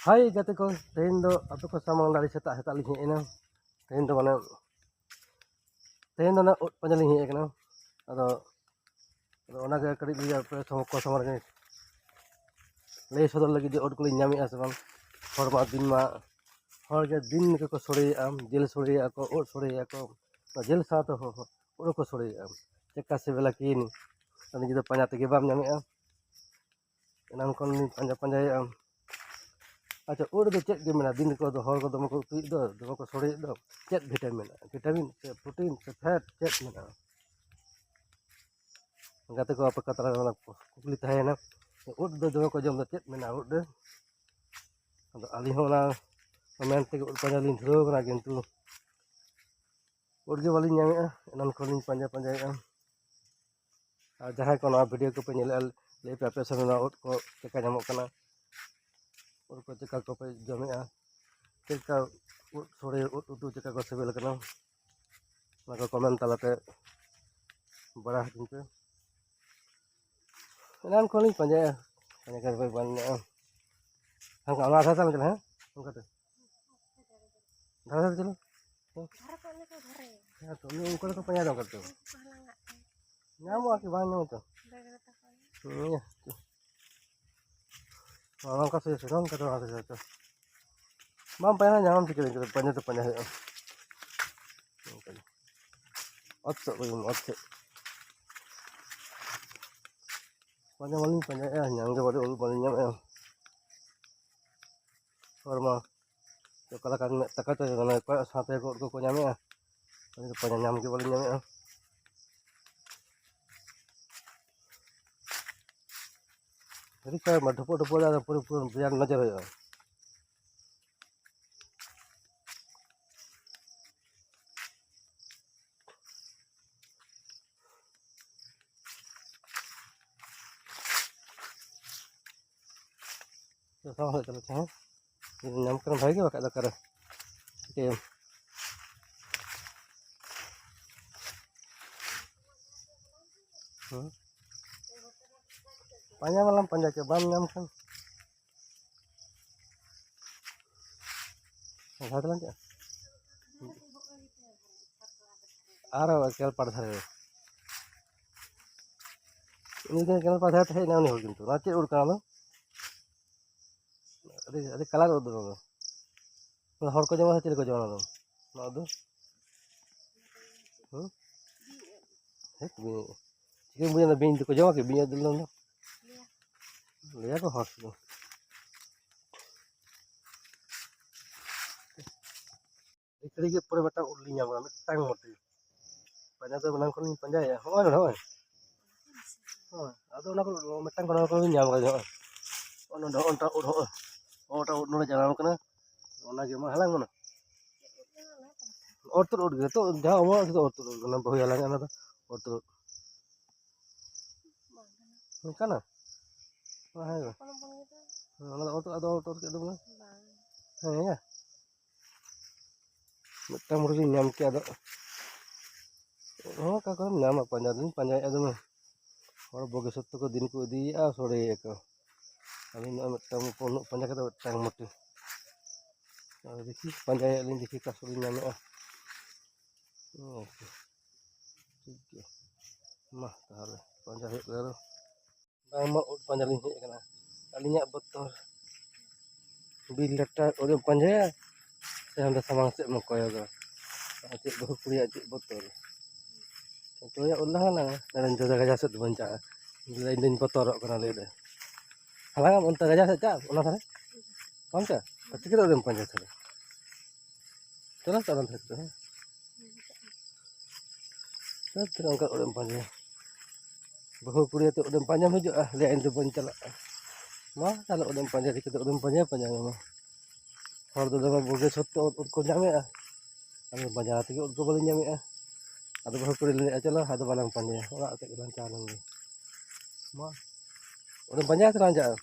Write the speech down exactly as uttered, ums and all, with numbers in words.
ᱦᱟᱭ ᱜᱟᱛᱮ ᱠᱚ, ᱛᱮᱦᱮᱧ ᱫᱚ ᱟᱯᱮ ᱠᱚ ᱥᱟᱢᱟᱝ ᱫᱚ ᱟᱹᱰᱤ ᱥᱮᱛᱟᱜ ᱥᱮᱛᱟᱜ ᱞᱤᱧ ᱦᱮᱡ ᱮᱱᱟ᱾ ᱛᱮᱦᱮᱧ ᱫᱚ ᱢᱟᱱᱮ, ᱛᱮᱦᱮᱧ ᱫᱚ ᱚᱱᱟ ᱩᱫ ᱯᱟᱸᱡᱟ ᱞᱤᱧ ᱦᱮᱡ ᱟᱠᱟᱱᱟ᱾ ᱟᱫᱚ, ᱟᱫᱚ ᱚᱱᱟᱜᱮ ᱠᱟᱹᱴᱤᱡ ᱞᱤᱧ ᱟᱯᱮ ᱥᱟᱢᱟᱝ ᱠᱚ ᱥᱟᱢᱟᱝ ᱨᱮ ᱞᱟᱹᱭ ᱥᱚᱫᱚᱨ ᱞᱟᱹᱜᱤᱫ ᱡᱮ ᱩᱫ ᱠᱚᱞᱤᱧ ᱧᱟᱢᱮᱫᱼᱟ ᱥᱮ ᱵᱟᱝ᱾ ᱦᱚᱲ ᱢᱟ ᱫᱤᱱ ᱢᱟ, ᱦᱚᱲ ᱜᱮ ᱫᱤᱱ ᱜᱮᱠᱚ ᱥᱚᱲᱮᱭᱮᱫᱼᱟ, ᱡᱤᱞ ᱥᱚᱲᱮᱭᱮᱫᱼᱟ ᱠᱚ, ᱩᱫ ᱥᱚᱲᱮᱭᱮᱫᱼᱟ ᱠᱚ, ᱚᱱᱟ ᱡᱤᱞ ᱥᱟᱶᱛᱮ ᱦᱚ-, ᱦᱚ-, ᱩᱫ ᱦᱚᱸᱠᱚ ᱥᱚᱲᱮᱭᱮᱫᱼᱟ᱾ ᱪᱮᱫᱠᱟ ᱥᱤᱵᱤᱞᱟ ᱠᱤ ᱡᱟᱹᱱᱤ, ᱟᱫᱚ ᱱᱤᱡᱮ ᱫᱚ ᱯᱟᱸᱡᱟ ᱛᱮᱜᱮ ᱵᱟᱢ ᱧᱟᱢᱮᱫᱼᱟ᱾ ᱮᱱᱟᱱ ᱠᱷᱚᱱ ᱞᱤᱧ ᱯᱟᱸᱡᱟ ᱯᱟᱸᱡᱟᱭᱮᱫᱼᱟ᱾ ᱟᱪᱪᱷᱟ, ᱩᱫ ᱨᱮᱫᱚ ᱪᱮᱫ ᱜᱮ ᱢᱮᱱᱟᱜᱼᱟ? ᱫᱤᱱ ᱨᱮᱠᱚ ᱦᱚᱲ ᱠᱚ ᱫᱚᱢᱮ ᱠᱚ ᱩᱛᱩᱭᱮᱫ ᱫᱚ, ᱫᱚᱢᱮ ᱠᱚ ᱥᱚᱲᱮᱭᱮᱫ ᱫᱚ, ᱪᱮᱫ ᱵᱷᱤᱴᱟᱢᱤᱱ ᱢᱮᱱᱟᱜᱼᱟ? ᱵᱷᱤᱴᱟᱢᱤᱱ ᱥᱮ ᱯᱨᱳᱴᱤᱱ ᱥᱮ ᱯᱷᱮᱴ ᱪᱮᱫ ᱢᱮᱱᱟᱜᱼᱟ? ᱜᱟᱛᱮ ᱠᱚ ᱟᱯᱮ ᱠᱚ ᱛᱟᱞᱟᱨᱮ ᱚᱱᱟ ᱠᱩᱠᱞᱤ ᱛᱟᱦᱮᱸᱭᱮᱱᱟ, ᱩᱫ ᱫᱚ ᱫᱚᱢᱮ ᱠᱚ ᱡᱚᱢ ᱫᱚ ᱪᱮᱫ ᱢᱮᱱᱟᱜᱼᱟ ᱩᱫ ᱨᱮ? ᱟᱫᱚ ᱟᱹᱞᱤᱧ ᱦᱚᱸ ᱚᱱᱟ ᱢᱮᱱ ᱛᱮᱜᱮ ᱩᱫ ᱯᱟᱸᱡᱟ ᱞᱤᱧ ᱫᱷᱩᱨᱟᱹᱣ ᱠᱟᱱᱟ, ᱠᱤᱱᱛᱩ ᱩᱫ ᱜᱮ ᱵᱟᱹᱞᱤᱧ ᱧᱟᱢᱮᱫᱼᱟ᱾ ᱮᱱᱟᱱ ᱠᱷᱚᱱ ᱞᱤᱧ ᱯᱟᱸᱡᱟ ᱯᱟᱸᱡᱟᱭᱮᱫᱼᱟ᱾ ᱟᱨ ᱡᱟᱦᱟᱸᱭ ᱠᱚ ᱱᱚᱣᱟ ᱵᱷᱤᱰᱤᱭᱳ ᱠᱚᱯᱮ ᱧᱮᱞᱮᱫᱼᱟ, ᱞᱟᱹᱭ ᱯᱮ ᱟᱯᱮ ᱥᱮᱫ ᱱᱚᱣᱟ ᱩᱫ ᱠᱚ ᱪᱮᱠᱟ ᱧᱟᱢᱚᱜ ᱠᱟᱱᱟ, ᱩᱫ ᱠᱚ ᱪᱮᱠᱟ ᱠᱚᱯᱮ ᱡᱚᱢᱮᱫᱼᱟ, ᱪᱮᱫ ᱞᱮᱠᱟ ᱩᱫ ᱥᱳᱲᱮ, ᱩᱫ ᱩᱛᱩ ᱪᱮᱠᱟ ᱠᱚ ᱥᱤᱵᱤᱞ ᱠᱟᱱᱟ, ᱚᱱᱟ ᱠᱚ ᱠᱚᱢᱮᱱᱴ ᱛᱟᱞᱟᱛᱮ ᱵᱟᱲᱟᱭ ᱦᱚᱪᱚᱧ ᱯᱮ᱾ ᱮᱱᱟᱱ ᱠᱷᱚᱱ ᱞᱤᱧ ᱯᱟᱸᱡᱟᱭᱟ, ᱯᱟᱸᱡᱟ ᱠᱟᱛᱮ ᱵᱟᱹᱧ ᱧᱟᱢᱟ᱾ ᱦᱟᱱᱠᱟ ᱚᱱᱟ ᱫᱷᱟᱨᱮ ᱛᱟᱞᱟᱝ ᱪᱟᱞᱟᱜ, ᱦᱮᱸ? ᱚᱱᱠᱟᱛᱮ᱾ ᱫᱷᱟᱨᱮ ᱫᱷᱟᱨᱮ ᱪᱟᱞᱟᱜ᱾ ᱦᱮᱸ? ᱫᱷᱟᱨᱮ ᱠᱚᱜ ᱞᱮᱠᱟ ᱫᱷᱟᱨᱮ᱾ ᱦᱮᱸ ᱛᱚ, ᱩᱱᱤ ᱚᱱᱠᱟ ᱠᱚ ᱯᱟᱸᱡᱟ ᱫᱚ ᱚᱱᱠᱟ ᱛᱮ᱾ ᱩᱱᱠᱩ ᱦᱟᱞᱟᱝ ᱟᱜ ᱛᱮ᱾ ᱧᱟᱢᱚᱜᱼᱟ ᱠᱤ ᱵᱟᱝ ᱧᱟᱢᱚᱜᱼᱟ ᱛᱚ? ᱵᱮᱜᱽ ᱨᱮ ᱛᱟᱠᱚ᱾ ᱦᱮᱸ᱾ ᱚᱱᱟ ᱚᱱᱠᱟ ᱥᱚᱡᱷᱮ ᱥᱚᱡᱷᱮ ᱚᱱᱠᱟ ᱫᱚ ᱵᱟᱝ ᱥᱚᱡᱷᱮ ᱛᱚ᱾ ᱵᱟᱢ ᱯᱟᱸᱡᱟ ᱧᱟᱢᱟᱢ ᱪᱤᱠᱟᱹ ᱞᱮᱠᱟ ᱯᱟᱸᱡᱟ ᱫᱚ ᱯᱟᱸᱡᱟ ᱦᱩᱭᱩᱜᱼᱟ᱾ ᱚᱱᱠᱟ ᱜᱮ᱾ ᱚᱛ ᱥᱮᱫ ᱠᱚ ᱡᱮᱢᱚᱱ ᱚᱛ ᱥᱮᱫ᱾ ᱯᱟᱸᱡᱟ ᱢᱟᱞᱤᱧ ᱯᱟᱸᱡᱟᱭᱮᱫᱼᱟ, ᱧᱟᱢ ᱜᱮ ᱵᱟᱹᱞᱤᱧ, ᱩᱫ ᱵᱟᱹᱞᱤᱧ ᱧᱟᱢᱮᱫᱼᱟ᱾ ᱦᱚᱲ ᱢᱟ ᱚᱠᱟ ᱞᱮᱠᱟᱱ ᱢᱮᱫ ᱛᱟᱠᱚ ᱪᱚ, ᱢᱟᱱᱮ ᱚᱠᱚᱭᱟᱜ ᱥᱟᱶᱛᱮ ᱩᱫ ᱠᱚᱠᱚ ᱧᱟᱢᱮᱫᱼᱟ, ᱟᱹᱞᱤᱧ ᱫᱚ ᱯᱟᱸᱡᱟ ᱧᱟᱢ ᱜᱮ ᱵᱟᱹᱞᱤᱧ ᱧᱟᱢᱮᱫᱼᱟ᱾ ᱟᱹᱰᱤ ᱠᱚ ᱰᱷᱩᱯᱩᱜ ᱰᱷᱩᱯᱩᱜ ᱫᱚ ᱯᱩᱨᱟᱹ, ᱯᱩᱨᱟᱹ ᱵᱤᱨᱟᱴ ᱱᱚᱡᱚᱨ ᱦᱩᱭᱩᱜᱼᱟ᱾ ᱡᱚᱛᱚ ᱦᱚᱲ ᱪᱟᱞᱟᱜ ᱦᱮᱸ, ᱧᱟᱢ ᱠᱟᱱᱟ ᱵᱷᱟᱜᱮ ᱜᱮ, ᱵᱟᱠᱷᱟᱡ ᱫᱚ ᱚᱠᱟᱨᱮ ᱪᱤᱠᱟᱹᱭᱟᱢ? ᱦᱮᱸ? ᱯᱟᱸᱡᱟ ᱢᱟᱞᱟᱢ ᱯᱟᱸᱡᱟ ᱠᱮᱫ, ᱵᱟᱢ ᱧᱟᱢ ᱠᱷᱟᱱ᱾ ᱡᱷᱟᱲᱠᱷᱚᱸᱰ ᱪᱟᱞᱟᱜ? ᱟᱨᱚ ᱮᱠᱮᱞ ᱯᱟᱲ ᱫᱷᱟᱨᱮ ᱨᱮ᱾ ᱩᱱᱤ ᱫᱚ ᱮᱠᱮᱞ ᱯᱟᱲ ᱫᱷᱟᱨᱮ ᱛᱮ ᱦᱮᱡ ᱮᱱᱟ ᱩᱱᱤ ᱦᱚᱲ, ᱠᱤᱱᱛᱩ ᱚᱱᱟ ᱪᱮᱫ ᱩᱫ ᱠᱟᱱᱟ ᱫᱚ? ᱟᱹᱰᱤ, ᱟᱹᱰᱤ ᱠᱟᱞᱟᱨ ᱩᱫ ᱫᱚ ᱱᱚᱣᱟ ᱫᱚ᱾ ᱱᱚᱣᱟ ᱦᱚᱲ ᱠᱚ ᱡᱚᱢᱟ ᱥᱮ ᱪᱮᱫ ᱠᱚ ᱡᱚᱢᱟ ᱱᱚᱣᱟ ᱫᱚ? ᱱᱚᱣᱟ ᱫᱚ? ᱦᱩᱸ? ᱦᱮᱸ, ᱵᱤᱧ᱾ ᱪᱤᱠᱟᱹᱢ ᱵᱩᱡᱷᱟᱹᱣ ᱫᱟ ᱵᱤᱧ ᱫᱚᱠᱚ ᱡᱚᱢᱟ ᱠᱤ ᱵᱤᱧ ᱩᱫ ᱫᱚ? ᱞᱟᱹᱭᱟ ᱠᱚ ᱦᱚᱲ ᱥᱩᱫᱷᱩ᱾ ᱟᱹᱰᱤ ᱜᱷᱟᱹᱲᱤᱡ ᱜᱮ ᱯᱚᱨᱮ ᱢᱤᱫᱴᱟᱝ ᱩᱫ ᱞᱤᱧ ᱧᱟᱢ ᱠᱮᱫᱟ, ᱢᱤᱫᱴᱟᱝ ᱢᱚᱛᱚ᱾ ᱯᱟᱸᱡᱟ ᱫᱚ ᱮᱱᱟᱝ ᱠᱷᱚᱱ ᱞᱤᱧ ᱯᱟᱸᱡᱟᱭᱮᱫᱼᱟ᱾ ᱦᱚᱸᱜᱼᱚᱭ ᱱᱚᱰᱮ, ᱦᱚᱸᱜᱼᱚᱭ᱾ ᱦᱳᱭ, ᱟᱫᱚ ᱚᱱᱟ ᱠᱚ ᱢᱤᱫᱴᱟᱝ ᱠᱚ ᱱᱚᱣᱟ ᱠᱚ ᱞᱤᱧ ᱧᱟᱢ ᱠᱟᱫᱟ, ᱦᱚᱸᱜᱼᱚᱭ᱾ ᱦᱚᱸᱜᱼᱚᱭ ᱱᱚᱰᱮ, ᱦᱚᱸᱜᱼᱚᱭ ᱱᱚᱰᱮ ᱩᱫ, ᱦᱚᱸᱜᱼᱚᱭ᱾ ᱦᱚᱸᱜᱼᱚᱭ ᱱᱚᱰᱮ ᱩᱫ ᱱᱚᱰᱮ ᱪᱟᱞᱟᱣ ᱠᱟᱱᱟ᱾ ᱚᱱᱟ ᱜᱮ ᱢᱟ ᱦᱟᱞᱟᱝ ᱢᱮ ᱱᱟ᱾ ᱚᱨ ᱛᱩᱫ ᱩᱫ ᱜᱮ, ᱱᱤᱛᱚᱜ ᱡᱟᱦᱟᱸ ᱚᱢᱚᱱᱚᱜ ᱠᱟᱱᱟ, ᱚᱨ ᱛᱩᱫ ᱩᱫ ᱠᱟᱱᱟ᱾ ᱵᱟᱹᱦᱩᱭ ᱦᱟᱞᱟᱝ ᱮᱫᱼᱟ ᱚᱱᱟ ᱫᱚ, ᱚᱨ ᱛᱩᱫ ᱩᱫ᱾ ᱚᱱᱠᱟᱱᱟ? ᱦᱮᱸ, ᱦᱮᱸ᱾ ᱦᱮᱸ, ᱚᱱᱟ ᱫᱚ ᱚᱨ ᱛᱩᱫ, ᱟᱫᱚ ᱚᱨ ᱛᱩᱫ ᱠᱮᱫ ᱫᱚ ᱵᱚᱞᱮ᱾ ᱦᱮᱸ, ᱦᱮᱸ᱾ ᱢᱤᱫᱴᱟᱝ ᱢᱩᱨᱜᱤᱧ ᱧᱟᱢ ᱠᱮᱫᱟ, ᱟᱫᱚ ᱦᱚᱸ ᱚᱠᱟ ᱠᱚᱨᱮᱢ ᱧᱟᱢᱟ, ᱯᱟᱸᱡᱟ ᱫᱩᱧ ᱯᱟᱸᱡᱟᱭᱮᱫᱼᱟ ᱫᱚᱢᱮ᱾ ᱦᱚᱲ ᱵᱚᱜᱮ ᱥᱚᱛ ᱛᱟᱠᱚ ᱫᱤᱱ ᱠᱚ ᱤᱫᱤᱭᱮᱫᱼᱟ, ᱥᱚᱲᱮᱭᱮᱫᱼᱟ ᱠᱚ᱾ ᱟᱹᱞᱤᱧ ᱱᱚᱜᱼᱚᱭ ᱢᱤᱫᱴᱟᱝ ᱩᱱᱟᱹᱜ ᱯᱟᱸᱡᱟ ᱠᱟᱛᱮ ᱢᱤᱫᱴᱟᱝ ᱢᱚᱴᱮ᱾ ᱟᱫᱚ ᱫᱮᱠᱷᱤ, ᱯᱟᱸᱡᱟᱭᱮᱫᱼᱟ ᱞᱤᱧ, ᱫᱮᱠᱷᱤ ᱚᱠᱟ ᱥᱚᱲᱮᱧ ᱧᱟᱢᱮᱫᱼᱟ᱾ ᱦᱮᱸ, ᱴᱷᱤᱠ ᱜᱮᱭᱟ, ᱢᱟ ᱛᱟᱦᱚᱞᱮ ᱯᱟᱸᱡᱟ ᱦᱩᱭᱩᱜ ᱠᱟᱱᱟ ᱟᱫᱚ᱾ ᱵᱟᱝᱢᱟ ᱩᱫ ᱯᱟᱸᱡᱟ ᱞᱤᱧ ᱦᱮᱡ ᱟᱠᱟᱱᱟ᱾ ᱟᱹᱞᱤᱧᱟᱜ ᱵᱚᱛᱚᱨ, ᱵᱤᱨ ᱞᱟᱴᱟ ᱩᱫ ᱮᱢ ᱯᱟᱸᱡᱟᱭᱟ ᱥᱮ ᱦᱟᱸᱰᱮ ᱥᱟᱢᱟᱝ ᱥᱮᱫ ᱮᱢ ᱠᱚᱭᱚᱜᱟ? ᱟᱨ ᱪᱮᱫ ᱵᱟᱹᱦᱩ ᱠᱩᱲᱤᱭᱟᱜ ᱪᱮᱫ ᱵᱚᱛᱚᱨ? ᱚᱠᱚᱭᱟᱜ ᱩᱫ ᱞᱟᱝ ᱦᱟᱞᱟᱝᱟ? ᱱᱚᱰᱮ ᱫᱚ ᱜᱟᱡᱟᱲ ᱥᱮᱫ ᱫᱚ ᱵᱟᱹᱧ ᱪᱟᱞᱟᱜᱼᱟ, ᱤᱧ ᱫᱩᱧ ᱵᱚᱛᱚᱨᱚᱜ ᱠᱟᱱᱟ, ᱞᱟᱹᱭ ᱫᱟᱭ᱾ ᱦᱟᱞᱟᱝᱟᱢ ᱚᱱᱛᱮ ᱜᱟᱡᱟᱲ ᱥᱮᱫ ᱪᱟᱜ, ᱚᱱᱟ ᱫᱷᱟᱨᱮ ᱵᱟᱢ ᱪᱟᱜᱼᱟ? ᱪᱤᱠᱟᱹᱛᱮ ᱩᱫ ᱮᱢ ᱯᱟᱸᱡᱟ ᱫᱷᱟᱨᱮ? ᱪᱚᱞᱚ, ᱪᱚᱞᱚ, ᱪᱚᱞᱚ, ᱦᱮᱸ᱾ ᱪᱚᱞᱚ, ᱛᱤᱱᱟᱹᱜ ᱚᱱᱠᱟ ᱩᱫ ᱮᱢ ᱯᱟᱸᱡᱟᱭᱟ? ᱵᱟᱹᱦᱩ ᱠᱩᱲᱤ ᱟᱛᱮ ᱩᱫ ᱮᱢ ᱯᱟᱸᱡᱟᱢ ᱦᱤᱡᱩᱜᱼᱟ, ᱞᱟᱹᱭᱟ, "ᱤᱧ ᱫᱚ ᱵᱟᱹᱧ ᱪᱟᱞᱟᱜᱼᱟ᱾" ᱢᱟ, ᱛᱟᱦᱞᱮ ᱩᱫ ᱮᱢ ᱯᱟᱸᱡᱟ, ᱪᱤᱠᱟᱹᱛᱮ ᱩᱫ ᱮᱢ ᱯᱟᱸᱡᱟᱭᱟ? ᱯᱟᱸᱡᱟ ᱢᱮ ᱢᱟ᱾ ᱦᱚᱲ ᱫᱚ ᱫᱚᱢᱮ ᱵᱩᱜᱤ ᱥᱚᱛᱛᱚ ᱩᱫ, ᱩᱫ ᱠᱚ ᱧᱟᱢᱮᱜᱼᱟ, ᱟᱞᱮ ᱵᱟᱡᱟᱨ ᱛᱮᱜᱮ ᱩᱫ ᱠᱚ ᱵᱟᱞᱮ ᱧᱟᱢᱮᱜᱼᱟ᱾ ᱟᱫᱚ ᱵᱟᱹᱦᱩ ᱠᱩᱲᱤ ᱞᱮ ᱞᱟᱹᱭᱮᱜᱼᱟ, "ᱪᱚᱞᱚ, ᱟᱫᱚ ᱵᱟᱞᱟᱝ ᱯᱟᱸᱡᱟᱭᱟ, ᱚᱲᱟᱜ ᱥᱮᱫ ᱜᱮᱞᱟᱝ ᱪᱟᱞᱟᱣ ᱞᱮᱱ ᱜᱮ᱾" ᱢᱟ, ᱩᱫ ᱮᱢ ᱯᱟᱸᱡᱟᱭᱟ ᱥᱮ ᱵᱟᱝ ᱪᱟᱞᱟᱜᱼᱟ?